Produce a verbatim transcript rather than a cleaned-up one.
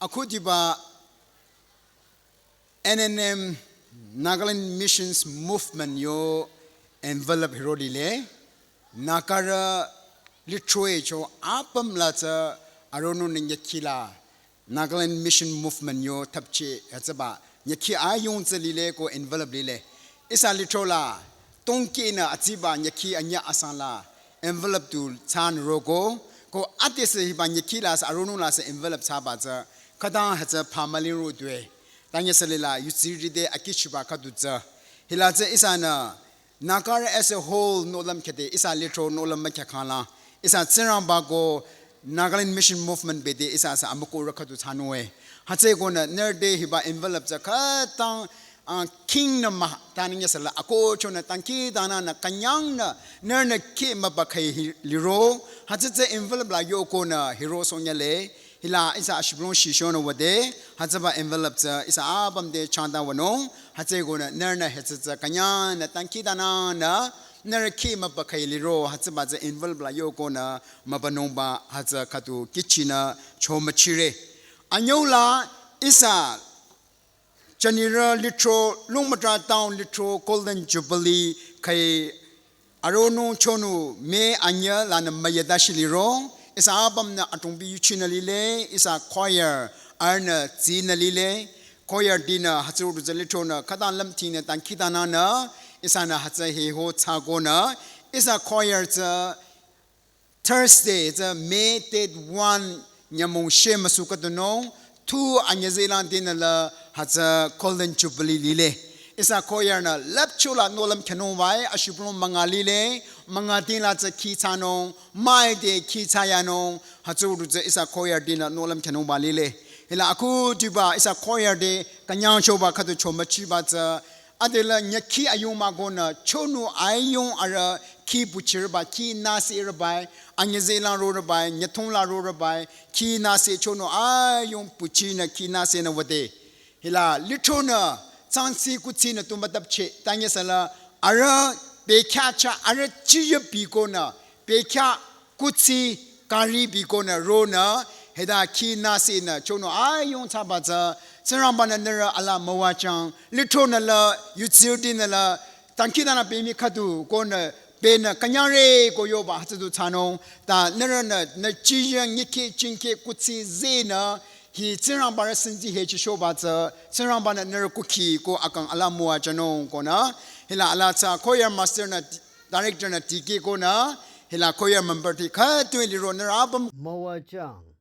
Akhudiba N N M, Nagaland Missions Movement yo envelope hiro lile. Nagarü lithro-e cho apüm la tsü aronung ne nyakhi la Nagaland Mission Movement yo thapche hütsüba nyakhi ayung tsü lile ko envelope lile. Ihsa lithro la tongki nü atsiba nyakhi anyüh asang la envelope tu thsanü roko, ko adesü hiba nyakhi la sü aronung la sü envelope thsaba tsü khütang hütsü phamüling ro tue. Tanyesü lila yutsirü te akhichiba khüdu tsü. Hila tsü ihsanü Nagarü as a whole nohlüm khede ihsa lithro nohlüm mükyakhang la ihsa Tsingrangba ko Nagaland Mission Movement bete ihsa sü amükohrü khüdu thsanung-e. Hütsükonü nührü te hiba envelope tsü khütang, ah, king nü mah, ta nü nyesü la akohchonü dangkhidangnangnü künyangnü nührünü khi mübükheh hi-, liro. Hütsü tsü envelope la yokonü hiro sonyale. Hila ihsa ashibülung shisho nü wüde, hütsüba envelope tsü ihsa apüm te changta wünung, hütsükonü nührünü hütsü tsü künyangnü dangkhidangnangnü, nührü khi mübükheh liro, hütsüba tsü envelope la yokonü mübünungba hütsü khüdu kihchinü chomüchire. Anyüh la ihsa Chanirü lithro, Lungmatra Town lithro Golden Jubilee khai aronung chonu me anyüh lanü müyeda shiliro, ihsa apümnü atungbi yuchinü lile, ihsa choir arühnü tsinü lile, choir tinü hütsürü tsü lithronü khütang lümthinü dangkhidangnangnü, ihsanü hütsü heho thsakonü, ihsa choir tsü Thursday, tsü May date one, nyümong shemüsu khüdunung, tu anyüzehlang dinü la hütsü Golden Jubilee lile. Ihsa choir nü lüpcho la nohlüm khyünung wüe, ashibülung münga lile, münga tin la tsü khi thsanung, mai te khi thsayanung, hütsürü tsü ihsa choir tinü nohlüm khyünung wüe lile. Hila akhudiba ihsa choir te künyangchoba khüdu chomüchiba tsü, adela nyakhi ayung mah konü, chonu ayung arüh khi buchirüba, khi nüsirüba, anyüzehlang rorüba, nyüthong la rorüba, khi nüsi chonu ayung buchinü khi nüsinü wüde. Hila lithronü, tsangsi kutsinü tu mütapche, tanyesü la, arüh bekhyah chah, arüh chiye bikonü, bekhyah kutsi kari bikonü ronü, hita khi nüsinü chonu ayung thsaba tsü, Tsingrangbanü nührü ala müwajüng, lithronü la, yutsirü tinü la, dangkhidangnang pemi khüdu konü, benü künyangre ko yoba hütsü du thsanung, ta nührünü, nü chiye nyikhe chingkhe kutsi zehnü, hi Tsingrangbarü sentsi hechichoba tsü, Tsingrangbanü nührü kukhi ko akang ala müwajünung konü, hila ala tsü choir master nü, director nü tikeh konü, hila choir member ti khütoi liro nührü apüm müwajüng.